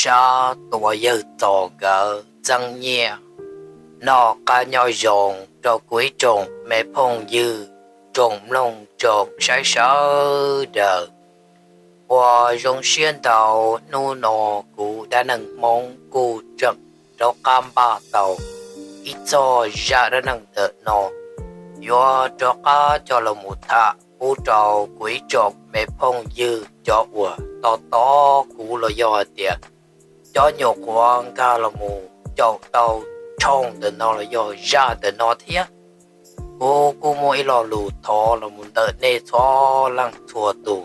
sab tus uas yawg Txos nkawd txeeb nyiaj, noj qab nyob zoo rau kuv ib tsoom me phooj ywg, tsoom mloog tsoom saib sawv daws. Uas zoo siab ntau, hnub no kuv dab neeg Hmoob kuj tseem rov qab npaj tau ib txoj zaj dab neeg ntawm no yuav rov qab coj los mus tham pub rau kuv ib tsoom me phooj ywg cov uas tos tos kuv los yog hais tias cov nyuam qhuav nkag los mus caum tau tshooj ntawm no los yog zaj ntawm no thiab. Kuv kuj muaj ib lo lus thov los mus ntawm nej txhua leej txhua tus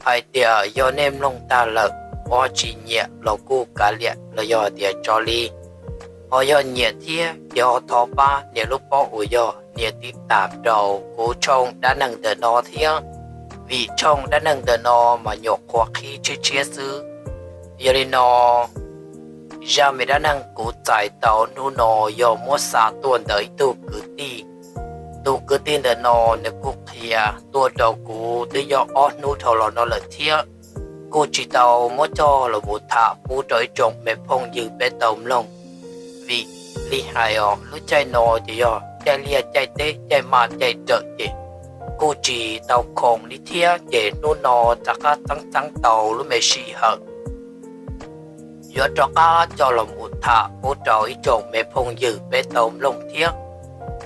hais tias yog nej mloog tag lawm, ho tsis nyiam los kuj kav liam los yog tias tso li. Ho yog nyiam thiab ces ho thov pab nias lub pob uas yog nias tiv tam rau kuv tshooj dab neeg ntawm no thiab, vim tshooj dab neeg ntawm no mas nyuam qhuav qhib tshiab tshiab xwb. Yog li no, zaj me dab neeg kuv txais tau hnub no yog muab xa tuaj ntawm ib tug kwv tij. Tus kwv tij ntawm no nws kuj qhia tuaj rau kuv twb yog ob hnub dhau los no lawm thiab, kuj tsis tau muab coj los mus tham pub rau ib tsoom me phooj ywg peb tau mloog. Vim li hais os, lub caij no ces yog caij liaj caij teb caij maj caij rawm ces kuj tsis tau khoom li thiab, ces hnub no rov qab txeeb txeeb tau lub me sij hawm yuav rov qab coj los mus tham pub rau ib tsoom me phooj ywg peb tau mloog thiab.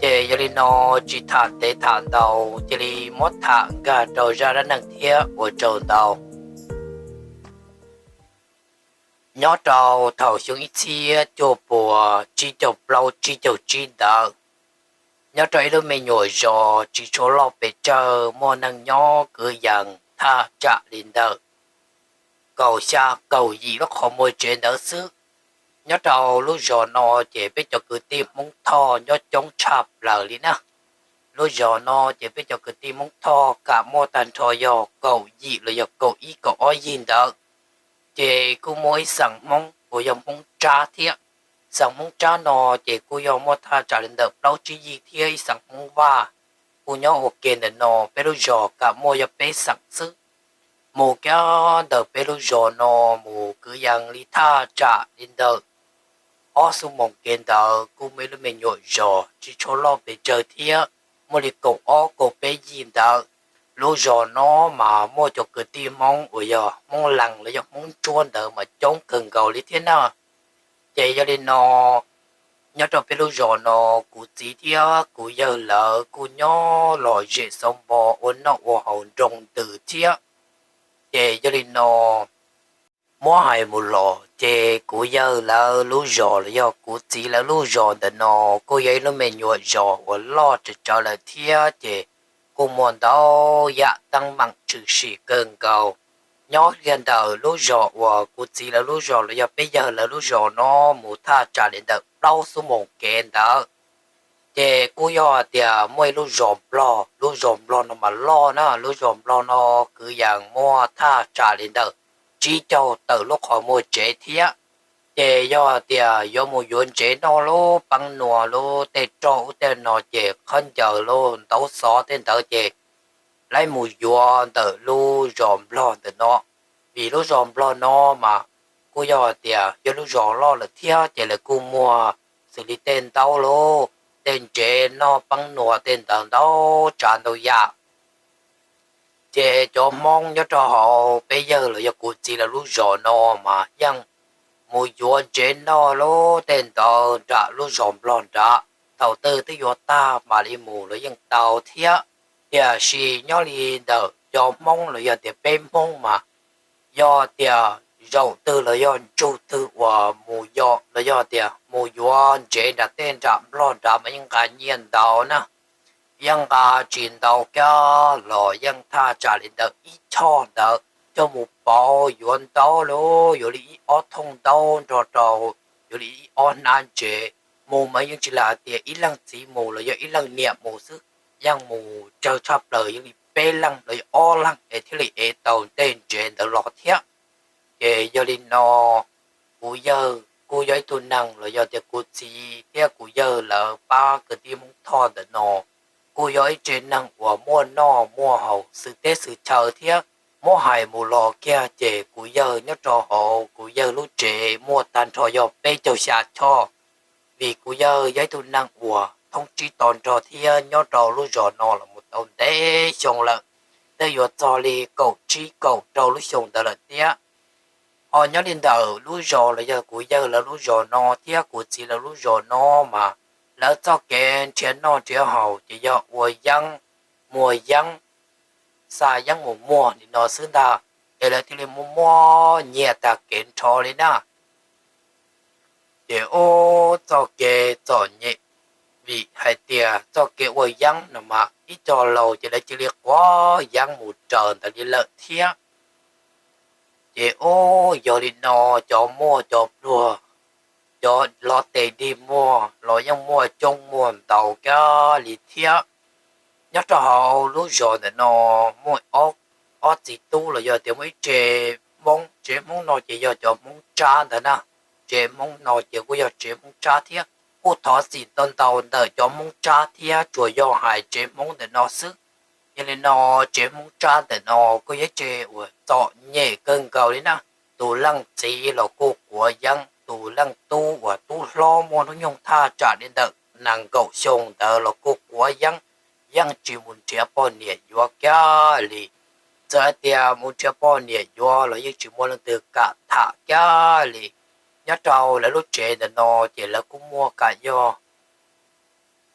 Ces yog li no, tsis tham ntev tham ntau, cia li muab tham nkag rau zaj dab neeg thiab ua tsaug ntau. Nyob rau thaum xyoo ib txhiab cuaj puas tsib caug plaub tsib caug tsib ntawd, nyob rau ib lub me nyuam zos tsis tshua loj pes tsawg, muaj neeg nyob kwv yees thaj tsam li ntawm kaum xya kaum yim lub qhov muag tsev ntawd xwb. Nyob rau lub zos no ces peb cov kwv tij Hmoob Thoj nyob coob tshaj plaws li na. Lub zos no ces peb cov kwv tij Hmoob Thoj kam muaj tag nrho yog kaum yim los yog kaum ib kaum ob yig ntawd. Ces kuj muaj ib xeem Hmoob uas yog Hmoob Tsab thiab. Xeem Hmoob Tsab no ces kuj yog muaj thaj tsam li ntawm plaub tsib yig thiab ib xeem Hmoob Vaj kuj nyob ua ke ntawm no. Peb lub zos kam muaj yog peb xeem xwb. Mus kiag ntawm peb lub zos no mus kwv yees li thaj tsam li ntawm ob xuab moos kev ntawd kuj muaj ib lub me nyuam zos tsis tshua loj pes tsawg thiab, muaj li kaum ob kaum peb yig ntawd. Lub zos no mas muaj cov kwv tij Hmoob uas yog Hmoob Lees los yog Hmoob Ntsuab ntawd mas coob kawg nkaus li thiab na. Ces yog li no, nyob rau peb lub zos no kuv txiv thiab kuv yawg lawv kuj nyob lom zem xauv npo ua noj ua haus nroo ntws thiab. Ces yog li no, muab hais mus los ces kuv yawg lawv lub zos los yog kuv txiv lawv lub zos ntawm no kuj yog ib lub me nyuam zos uas loj tsawv tsawv lawm thiab, ces kuj muaj ntau yam teeb meem tshwm sim kawg nkaus. Nyob kiag ntawm lub zos uas kuv txiv lawv lub zos los yog peb yawg lawv lub zos no mus thaj tsam li ntawm plaub xuab moos kev ntawd, ces kuj yog tias muaj ib lub zos Nplog. Lub zos Nplog no mas loj na, lub zos Nplog no kwv yees muaj thaj tsam li ntawm tsib caug tawm lub qhov muag tsev thiab. Ces yog tias yuav mus yuav ntsev noj lub peeb nua lub tej roj ub tej no ces qhov ncaws lub ntaub xov tej ntawd ces lawv mus yuav ntawm lub zos Nplog ntawm no. Vim lub zos Nplog no mas kuj yog tias yog lub zos loj lawm thiab, ces lawv kuj muag xws li tej ntaub lub tej ntsev noj peeb nua tej ntawd ntau tsav ntau yam. Ces cov Hmoob nyob rau hauv peb yawg los yog kuv txiv lawv lub zos no mas yeej mus yuav ntsev noj lub tej ntawd nram lub zos Nplog nrad. Thaum twg twb yuav tag mam li mus los yeej tau thiab. Tiam sis nyob li ntawm cov Hmoob los yog tias peb Hmoob mas yog tias zaum twg los yog ntsug twg uas mus yos los yog tias mus yuav ntsev nram tej nram Nplog nrad mas yeej nqa nyiaj ntau na. Yeej nqa tsis ntau kiag los yeej thaj tsam li ntawm ib choj ntawd coj mus pauv yuav ntaub lub yuav li ib ob thooj ntaub nrog rau yuav li ib ob hnab ntsev. Mus mas yeej tsis lam hais tias ib leej txiv mus los yog ib leej niam mus xwb, yeej mus tsawg tshaj plaws yeej li peb leej los yog ob leeg es thiaj li ev tau tej ntsev ntawd los thiab. Ces yog li no, kuv yawg kuj yog ib tug neeg los yog tias kuv txiv thiab kuv yawg lawv pab kwv tij Hmoob Thoj ntawm no kuj yog ib tsev neeg uas muaj noj muaj haus xwm teb xwm chaw thiab. Muab hais mus los kiag ces kuv yawg nyob rau hauv kuv yawg lub tsev muaj tag nrho yog peb caug xya choj, vim kuv yawg yog ib tug neeg uas thoob tsib to nrog thiab nyob rau lub zos no los mus tau ntev xyoo lawm, twb yuav txog li kaum tsib kaum rau lub xyoo ntawd lawm thiab. Ho nyob li ntawm lub zos los yog kuv yawg lawv lub zos no thiab kuv txiv lawv lub zos no mas lawv txoj kev nrhiav noj nrhiav haus ces yog ua yeeb, muag yeeb, xa yeeb mus muag li no xwb ntag, es lawv thiaj li muaj muaj nyiaj tag kev nrho li na. Ces ub, txoj kev txom nyem, vim hais tias txoj kev ua yeeb no mas ib co laus ces lawv cia li quav yeeb mus raws ntawd li lawm thiab. Ces ub, yog li no cov muaj cov pluag, cov los tes dig muag los yeej muaj coob muaj ntau kawg li thiab. Nyob rau hauv lub zos ntawm no muaj ob txiv tub los yog tias muaj ib tsev Hmoob, tsev Hmoob no ces yog cov Hmoob Tsab ntawd na. Tsev Hmoob no ces kuj yog tsev Hmoob Tsab thiab, kuj thov txim ntau ntau ntawm cov Hmoob Tsab thiab, tsuas yog hais tsev Hmoob ntawm no xwb. Yog li no tsev Hmoob Tsab ntawm no kuj yog ib tsev uas txom nyem kawg nkaus li na. Tus leej txiv los kuj quav yeeb, tus leej tub uas tub hlob muaj hnub nyoog thaj tsam li ntawm nees nkaum xyoo ntawd los kuj quav yeeb, yeej tsis mus nrhiav poj niam yuav kiag li. Txawm hais tias mus nrhiav poj niam yuav los yeej tsis muaj leej twg kam tham kiag li. Nyob rau lawv lub tsev ntawm no ces lawv kuj muaj kam yog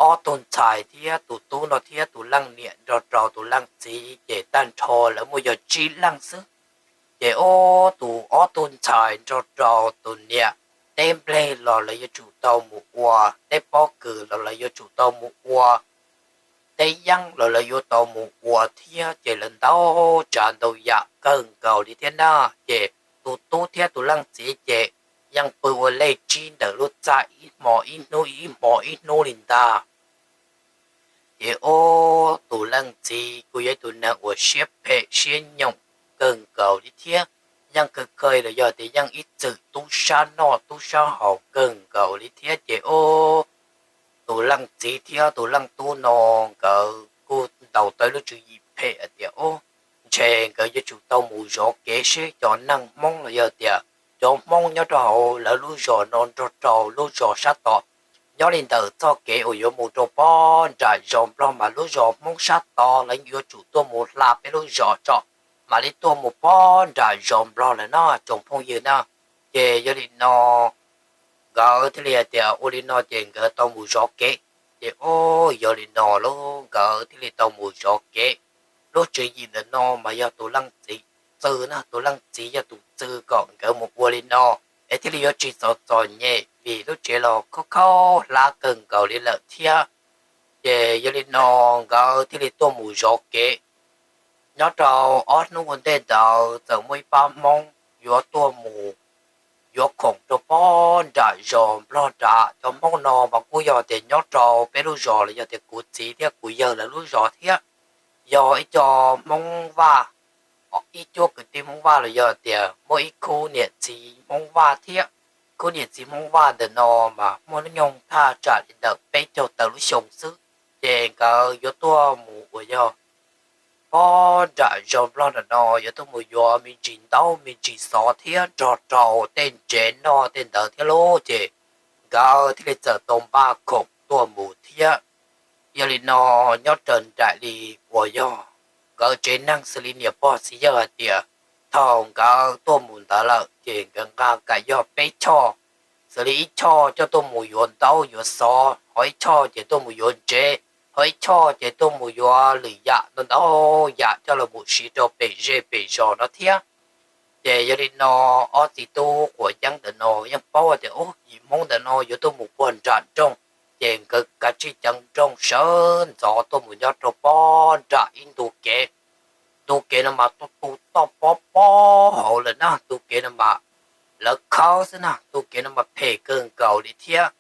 ob tug ntxhais thiab tus tub no thiab tus leej niam nrog rau tus leej txiv ces tag nrho lawv muaj yog tsib leej xwb. Ces ub, tus ob tug ntxhais nrog rau tus niam, teb nplej los lawv yuav tsum tau mus ua, teb pob kws los lawv yuav tsum tau mus ua, teb yeeb los lawv yuav tau mus ua thiab, ces lawv ntau tsav ntau yam kawg nkaus li thiab na. Ces tus tub thiab tus leej txiv ces yeej pw ua lej tsib ntawm lub txaj ib hmo ib hnub ib hmo ib hnub li ntag. Ces ub, tus leej txiv kuj yog ib tug neeg uas siab phem siab nyoom kawg nkaus li thiab, yeej kawg kawg los yog tias yeej ib txwm tub sab noj tub sab haus kawg nkaus li thiab. Ces ub, tus leej txiv thiab tus leej tub no nkawd kuj ntaus tau lub tswv yim phem hais tias ub, ntshe nkawd yuav tsum tau mus zov kev seb cov neeg Hmoob los yog tias cov Hmoob nyob rau hauv lawv lub zos no nrog rau lub zos sab tod, nyob li ntawm txoj kev uas yuav mus rau pob nram zos Nplog mas lub zos Hmoob sab tod lawv yuav tsum tuaj mus hla peb lub zos tso, mam li tuaj mus pob nram zos Nplog lawm no tsoom phooj ywg na. Ces yog li no nkawd thiaj li hais tias ua li no ces nkawd tau mus zov kev. Ces ub, yog li no lauj, nkawd thiaj li tau mus zov kev. Lub tswv yim ntawm no mas yog tus leej txiv txwv na, tus leej txiv yog tus txwv kom nkawd mus ua li no, es thiaj li yuav tsis txom txom nyem vim lub tsev los khaub khaub hlab kawg nkaus li lawm thiab. Ces yog li no nkawd thiaj li tuaj mus zov kev. Nyob rau ob hnub ua ntej ntawd txawm muaj ib pab Hmoob yuav tuaj mus yuav khoom rau pob nram zos Nplog nrad. Cov Hmoob no mas kuj yog tias nyob rau peb lub zos los yog tias kuv txiv thiab kuv yawg lawv lub zos thiab. Yog ib co Hmoob Vaj, ib cuab kwv tij Hmoob Vaj los yog tias muaj ib khub niam txiv Hmoob Vaj thiab. Khub niam txiv Hmoob Vaj ntawm no mas muaj hnub nyoog thaj tsam li ntawm peb caug tawm lub xyoo xwb. Ces nkawd yuav tuaj mus uas yog pob nram zos Nplog nram no yuav tuaj mus yuav me ntsis ntaub me ntsis xov thiab nrog rau tej ntsev noj tej ntawd thiab lauj. Ces nkawd thiaj li txawm tau npaj khoom tuaj mus thiab. Yog li no nyob raws nraim li uas yog nkawd tsev neeg xws li niam pog txiv yawg hais tias thaum nkawd tuaj mus ntawd lawm ces nkawd nqa kam yog peb choj, xws li ib choj coj tuaj mus yuav ntaub yuav xov, ho ib choj ces tuaj mus yuav ntsev, ho ib choj ces tuaj mus yuav lwm yam ntau ntau yam coj los mus siv rau pem zej pem zos no thiab. Ces yog li no ob txiv tub quav yeeb ntawm no yeej paub tias ub, yim Hmoob ntawm no yuav tuaj mus puag nram nroog, ces nkawd kav tsij ceev nroog sawv ntxov tuaj mus nyob rau pob nram ib ntu kev. Ntu kev no mas tus toj pob pob hauv lawm na, ntu kev no mas lawv khawb xwb na, ntu kev no mas phem kawg nkaus li thiab.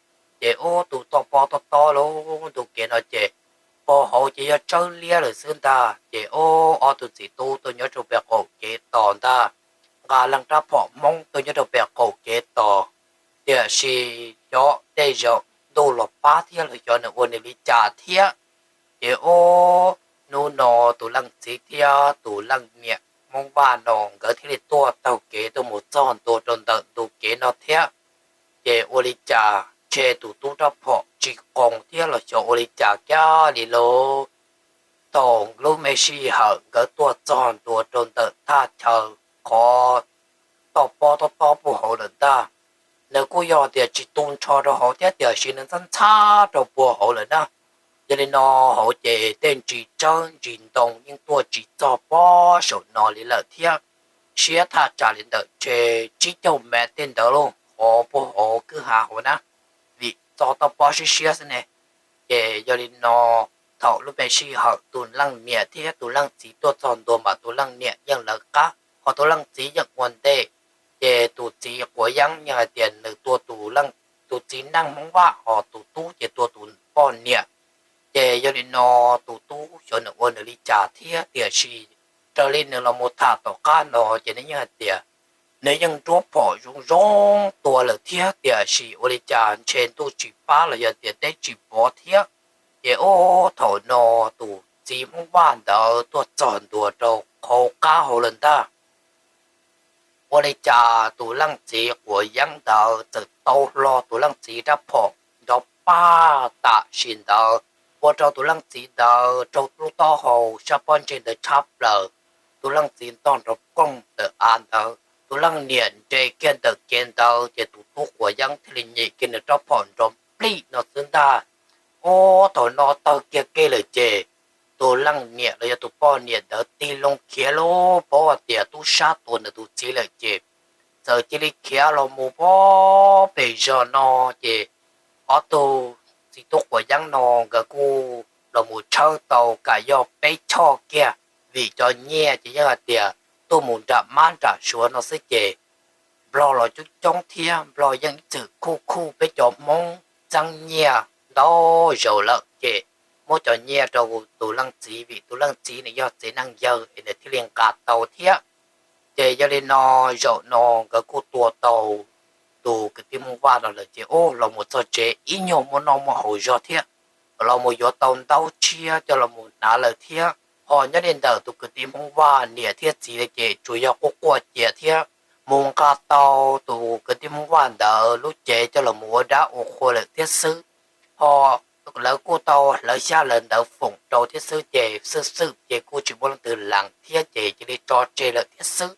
Ces ub, tus toj pob tob tob lauj, ntu kev no ces pog hauv ces yog tsawb liab lawm xwb ntag. Ces ub, ob tug txiv tub tuaj nyob rau pem qaum kev tos ntag, nqa leej rab phom Hmoob tuaj nyob rau pem qaum kev tos, tiam sis xyov tej zaum ntuj los pab thiab los xyov nws ua nws li cas thiab. Ces ub, hnub no tus leej txiv thiab tus leej niam Hmoob Vaj no nkawd thiaj li tuaj taug kev tuaj mus txog ntua rau ntawm ntu kev no thiab. Ces ua li cas ntshe tus tub rab phom tsis qoos thiab los xyov ua li cas kiag li lauj. Thaum lub me sij hawm nkawd tuaj txog ntua rau ntawm thaj chaw qhov toj pob tob tob puag hauv lawm ntag, nws kuj yog tias tsis tu nrho rau hauv thiab tiam sis nws ntxhab ntxhab rau puag hauv lawm na. Yog li no hauv ces tej ntsis tsawb ntsis ntoo yeej tuaj tsis txog pob saum no li lawm thiab. Siab thaj tsam li ntawm ntshe tsib caug mev tej ntawd lauj, qhov puag hauv kwj ha hauv na, vim txoj toj pob siab siab xwb ne. Ces yog li no thaum lub me sij hawm tus leej niam thiab tus leej txiv tuaj txog ntua mas tus leej niam yeej lawv qab, ho tus leej txiv yeej ua ntej. Ces tus txiv quav yeeb yeej hais tias nws tua tus txiv neej Hmoob Vaj, ho tus tub ces tua tus poj niam. Ces yog li no tus tub xyov nws ua nws li cas thiab tiam sis raws li nws los mus tham tom qab no ces nws yeej hais tias nws yeej nruab phom zoo zoo tua lawm thiab tiam sis ua li cas ntshe ntuj tsis pab los yog tias teb tsis pov thiab. Ces ub thaum no tus txiv Hmoob Vaj ntawd tuaj txog ntua rau qhov qab hauv lawm ntag. Ua li cas tus leej txiv quav yeeb ntawd txawm tau hlo tus leej txiv rab phom nrov paj tam sim ntawd, ua rau tus leej txiv ntawd raug lub taub hau sab pob ntseg ntawd tshab plaws. Tus leej txiv ntog nrov koog ntawm av ntawd, tus leej niam nres kiag ntawm kev ntawd ces tus tub quav yeeb thiaj li nyem kiag nws rab phom nrov nplij no xwb ntag. Ub thaum no tawg kiag kev lawm ces tus leej niam los yog tus poj niam ntawd tig loo khiav lub paub hais tias tub sab tua nws tus txiv lawm ces txawm cia li khiav los mus pem zos no. Ces ob tug txiv tub quav yeeb no nkawd kuj los mus tshawb tau kam yog peb choj kiag, vim cov nyiaj ces yeej hais tias tuaj mus nram mab nram suav no xwb ces nplog los coob coob thiab nplog yeej ib txwm khuj khuj peb cov Hmoob txeeb nyiaj ntau zaus lawm ces muab cov nyiaj rau tus leej txiv vim tus leej txiv nws yog txiv neej yawg es nws thiaj li nqa tau thiab. Ces yog li no zaum no nkawd kuj tua tau tus kwv tij Hmoob Vaj no lawm ces ub los mus txog tsev ib nyuag muaj noj muaj haus zog thiab, los mus yuav tau ntaub tshiab coj los mus hnav lawm thiab. Ho nyob li ntawm tus kwv tij Hmoob Vaj niam thiab txiv ces tsuas yog quaj quaj cia thiab mus nqa tau tus kwv tij Hmoob Vaj ntawd lub cev coj los mus ua dab ua qhua lawm thiab xwb. Ho lawv kuj tau hlawv xyab hlawv ntawv foom rau thiab xwb ces xwb xwb ces kuj tsis muaj leej twg lees thiab ces cia li tso tseg lawm thiab xwb.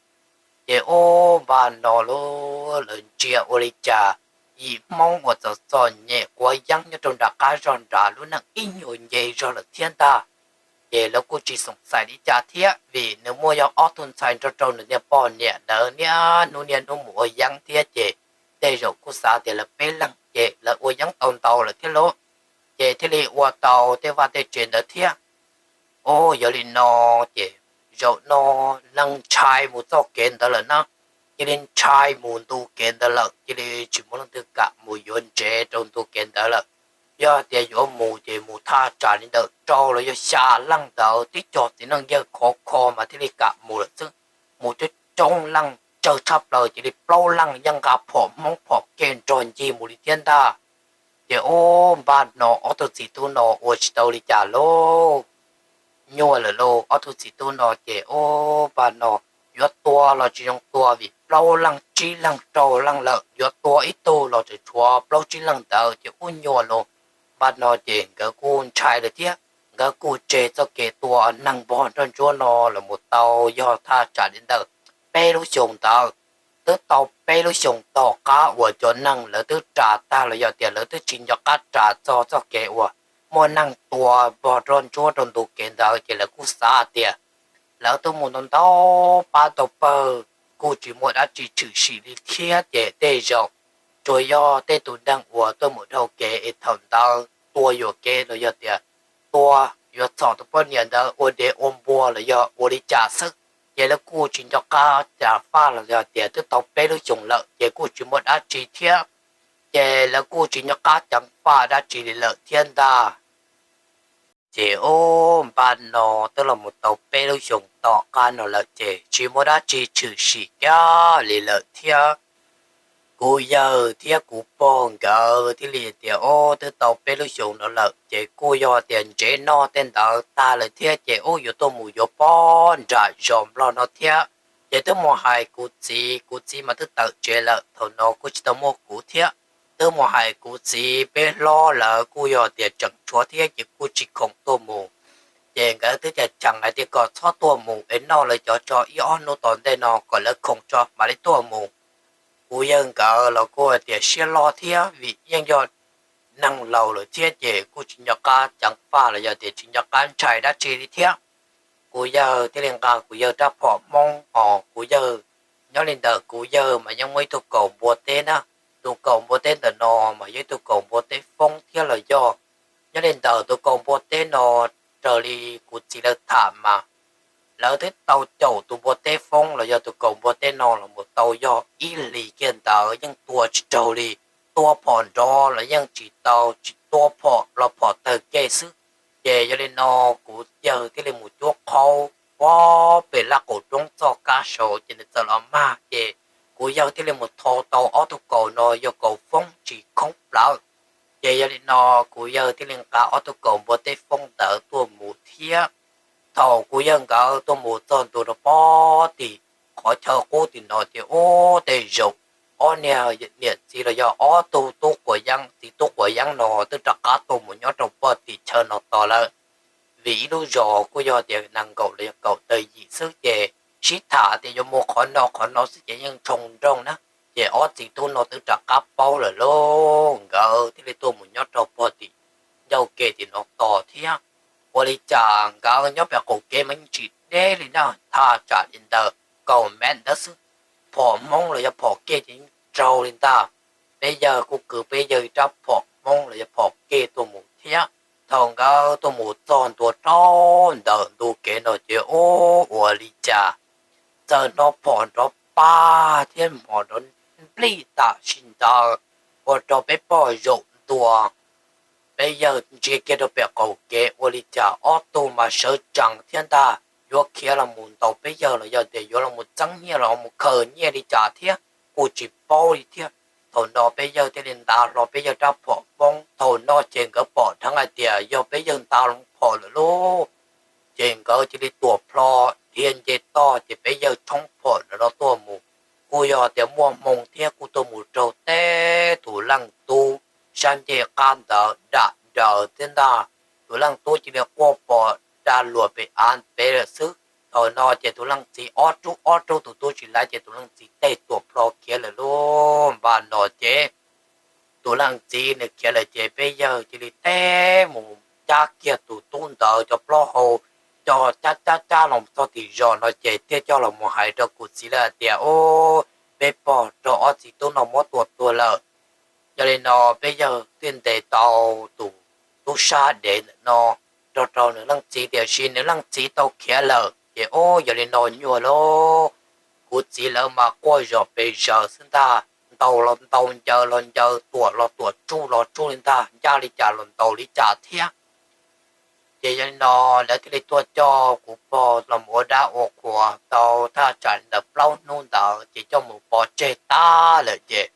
Ces ub npaj no lub lawv ntsia ua li cas yim Hmoob uas txom txom nyem quav yeeb nyob rau nram qab zog nrad lub neej ib nyuag nce zog lawm thiab ntag. Ces lawv kuj tsis xoom xaim li cas thiab vim nws muaj yog ob tug ntxhais nrog rau nws niag poj niam ntawd niaj hnub niaj hnub mus ua yeeb thiab ces tej zaum kuj xav tias lawv peb leeg ces lawv ua yeeb tau ntau lawm thiab lauj, ces thiaj li ua tau tej vaj tej tsev ntawd thiab. Ub yog li no ces zaum no neeg ntshai mus txoj kev ntawd lawm na, cia li ntshai mus ntu kev ntawd lawm cia li tsis muaj leej twg kam mus yuav ntsev rau ntu kev ntawd lawm. Yog tias yuav mus ces mus thaj tsam li ntawm rau los yog xya leej ntawd tib co txiv neej yawg khov kho mas thiaj li kam mus lawm xwb. Mus coob coob leej tsawg tshaj plaws cia li plaub leej yeej nqa phom Hmoob phom ke nrog ncig mus li thiab ntag. Ces ub npaj no ob tug txiv tub no ua tsis tau li cas lauj, nyuaj lawm lauj. Ob tug txiv tub no ces ub npaj no yuav tua los tsis zoo tua vim plaub leeg tsib leeg rau leej lawm, yuav tua ib tug los tseem tshuav plaub tsib leeg ntawd ces ub nyuaj lauj. Npaj no ces nkawd kuj ntshai lawm thiab, nkawd kuj tseg txoj kev tua neeg npog nroj ntsuab no los mus tau yog thaj tsam li ntawm peb lub xyoo ntawd. Twb tau peb lub xyoo tom qab uas cov neeg lawv twb ras tag los yog tias lawv twb tsis nco qab ras txog txoj kev uas muaj neeg tua npog nroj ntsuab rau ntu kev ntawd ces lawv kuj xav tias lawv twb mus ntau ntau pab ntau pawg kuj tsis muaj dab tsi tshwm sim li thiab ces tej zaum tsuas yog tej tus neeg uas tuaj mus dhau kev es thaum ntawd tua yuam kev los yog tias tua yuav txhom tus poj niam ntawd ua dev ua npua los yog ua li cas xwb. Ces lawv kuj tsis nco qab ceev faj los yog tias twb tau peb lub xyoos lawm ces kuj tsis muaj dab tsi thiab, ces lawv kuj tsis nco qab ceev faj dab tsi li lawm thiab ntag. Ces ub npaj no twb los mus tau peb lub xyoos tom qab no lawm ces tsis muaj dab tsi tshwm sim kiag li lawm thiab. Kuv yawg thiab kuv pog nkawd thiaj li tias, Ob, twb tau peb lub xyoos no lawm ces kuj yog tias ntsev noj tej ntawd tag lawm thiab ces ub yuav tuaj mus yuav pob nram zos Nplog no thiab. Ces twb mus hais kuv txiv, kuv txiv mas twb tawm tsev lawm, thaum no kuj tsis tau muaj kuv thiab. Twb mus hais kuv txiv peb hlob lawv kuj yog tias tseem tshuav thiab ces kuj tsis khoom tuaj mus. Ces nkawd twb cas cheem hais tias kom txhob tuaj mus es noj lawv cov tso ib ob hnub tom ntej no kom lawv khoom tso mam li tuaj mus. Kuv yawg nkawd los kuj tias siab loj thiab vim yeej yog neeg laus lawm thiab ces kuj tsis nco qab ceev faj los yog tias tsis nco qab ntshai dab tsi li thiab. Kuv yawg thiaj li nqa kuv yawg rab phom Hmoob os, kuv yawg, nyob li ntawm kuv yawg mas yeej muaj ib tug kaus npua teb na. Tus kaus npua teb ntawm no mas yog ib tug kaus npua teb foob thiab los yog. Nyob li ntawm tus kaus npua teb no, raws li kuv txiv lawv tham mas lawv twb tau caum tus npua teb foob los yog tus kaus npua teb no los mus tau yog ib hlis kiag ntawd yeej tua tsis raug li. Tua phom nrov los yeej tsis tau, tsis tua phom los phom tawg kej xwb. Ces yog li no kuv yawg thiaj li mus cuab qhaub puag pem laj qaum roob txoj kab saud ces nws txawm los mag ces kuv yawg thiaj li mus tho tau ob tug kaus no yog kaus foob tsis khoob plawv. Ces yog li no kuv yawg thiaj li nqa ob tug kaus npua teb foob ntawd tuaj mus thiab. Thaum kuv yawg nkawd tuaj mus txog ntua rau pob tim qhov chaw qub tim no ces ub tej zaum ob niag niam txiv los yog ob tug tub quav yeeb, txiv tub quav yeeb no twb rov qab tuaj mus nyob rau pob tim chaw no tos lawm. Vim ib lub zos kuj yog tias nees nkaum los yog kaum tawm yim xwb ces sib tham tias yuav mus qhov no qhov no xwb ces yeej ntshoo nrooj na. Ces ob txiv tub no twb rov qab paub lawm lauj, nkawd thiaj li tuaj mus nyob rau pob tim ncauj kev tim no tos thiab. Ua li cas nkawd nyob pem qaum kev mas yeej tsis deb li na, thaj tsam li ntawm kaum mev ntawd xwb, phom Hmoob los yog phom kej ces yeej raug li ntag. Peb yawg kuj kwv peb yawg ib rab phom Hmoob los yog phom kej tuaj mus thiab. Thaum nkawd tuaj mus txog ntua rau ntawm ntu kev no ces ub ua li cas txawm hnov phom nrov pag thiab hmos nrov nplij tam sim ntawd ua rau peb pog zaum ntua. Peb yawg ntsia kiag rau pem qaum kev ua li cas ob tug mas sawv tsees thiab ntag, yuav khiav los mus ntaus peb yawg los yog tias yuav los mus txeeb nyiaj los mus khaws nyiaj li cas thiab kuj tsis paub li thiab. Thaum no peb yawg thiaj li nta hlo peb yawg rab phom Hmoob, thaum no ces nkawd pom dheev hais tias yog peb yawg nta hlo phom lawm lauj. Ces nkawd cia li tuam plho dhia nce toj ces peb yawg tshoob phom ntawm no tuaj mus. Kuj yog tias muaj hmoo thiab kuj tuaj mus raug teb tus leej tub sab ncej qab ntawd dam nraws thiab ntag. Tus leej tub cia li quaj pos da luas pem av pem lawm xwb. Thaum no ces tus leej txiv ob rub ob rub tus tub tsis laiv ces tus leej txiv tej tuam plho khiav lawm lauj. Npaj no ces tus leej txiv nws khiav lawm ces peb yawg cia li teb mus cab kiag tus tub ntawd cov plaub hau, coj cab cab cab los txog tim zos no ces thiaj coj los mus hais rau kuv txiv lawv hais tias, Ub, peb pog raug ob txiv tub no muab tua tuag lawm. Yog li no peb yawg thiaj ntes tau tus tub sab dev ntawm no rau rau nws leej txiv, tiam sis nws leej txiv tau khiav lawm ces ub yog li no nyuaj lauj. Kuv txiv lawv mas quaj zom pes zaws xwb ntag, ntaus los ntaus, ncaws los ncaws, tuam los tuam, tsuj los tsuj li ntag, ncaj li cas los ntaus li cas thiab. Ces yog li no lawv thiaj li tuaj coj kuv pog los mus ua dab ua qhuas tau thaj tsam li ntawm plaub hnub ntawd ces coj mus pov tseg tag lawm ces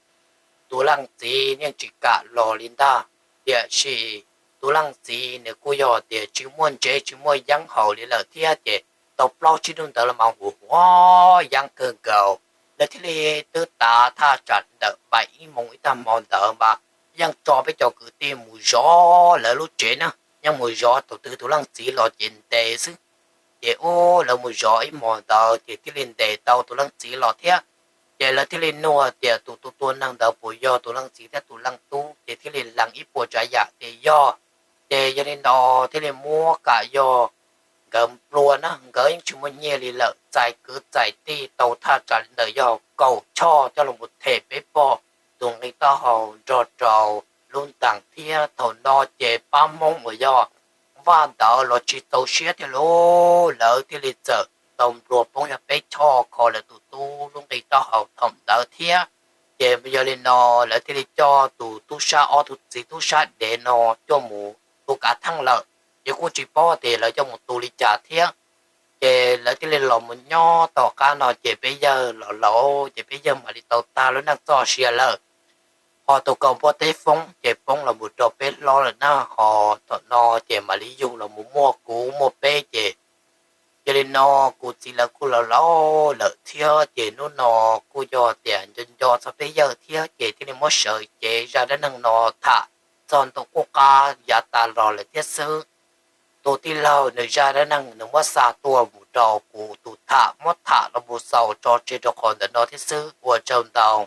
tus leej txiv yeej tsis kam los li ntag. Tiam sis tus leej txiv nws kuj yog tias tsis muaj ntsev tsis muaj yeeb haus li lawm thiab ces tau plaub tsib hnub ntawd los mas huam huam yeeb kawg nkaus. Lawv thiaj li twb tav thaj tsam li ntawm pais ib moos ib tag hmo ntawd mas yeej tso peb cov kwv tij mus zov lawv lub tsev na, yeej mus zov tus twg tus leej txiv los ces ntes xwb. Ces ub lawv mus zov ib hmos ntawd ces thiaj li ntes tau tus leej txiv los thiab. Ces lawv thiaj li nug tias tus tus tua neeg ntawd puas yog tus leej txiv thiab tus leej tub, ces thiaj li lees ib puas tsav yam tias yog. Ces yog li no thiaj li muab kam yog nkawd nplua na, nkawd yeej tsis muaj nyiaj li lawm, txais kwv txais tij tau thaj tsam li ntawm yog kaum choj coj los mus them peb pog tus nqi taub hau nrog rau lub ntees thiab. Thaum no ces pab Hmoob uas yog Vaj ntawd los tsis txaus siab thiab lauj, lawv thiaj li txawm tau nplua poob yog peb choj kho lawv tus tub lub nqi taub hau thaum ntawd thiab. Ces yog li no lawv thiaj li coj tus tub sab, ob tug txiv tub sab dev no coj mus tu kav theej lawm, ces kuj tsis paub tias lawv coj mus tu li cas thiab. Ces lawv thiaj li los mus nyob tom qab no ces peb yawg los laus ces peb yawg mam li tau tag lub neej txoj sia lawm. Ho tus kaus npua teb foob ces poob los mus rau peb hlob lawm na, ho thaum no ces mam li yug los mus muaj kuv muaj peb ces yog li no kuv txiv lawv kuj los laus lawm thiab ces hnub no kuj yog tias nco nco txog peb yawg thiab ces thiaj li muab sawv cev zaj dab neeg no tham txog ntua qub qab yav tas los lawm thiab xwb. Tus tij laug nws zaj dab neeg nws muab xa tuaj mus rau kuv tus tham muab tham los mus xaus tso tseg rau qhov ntawm no thiab xwb, ua tsaug ntau.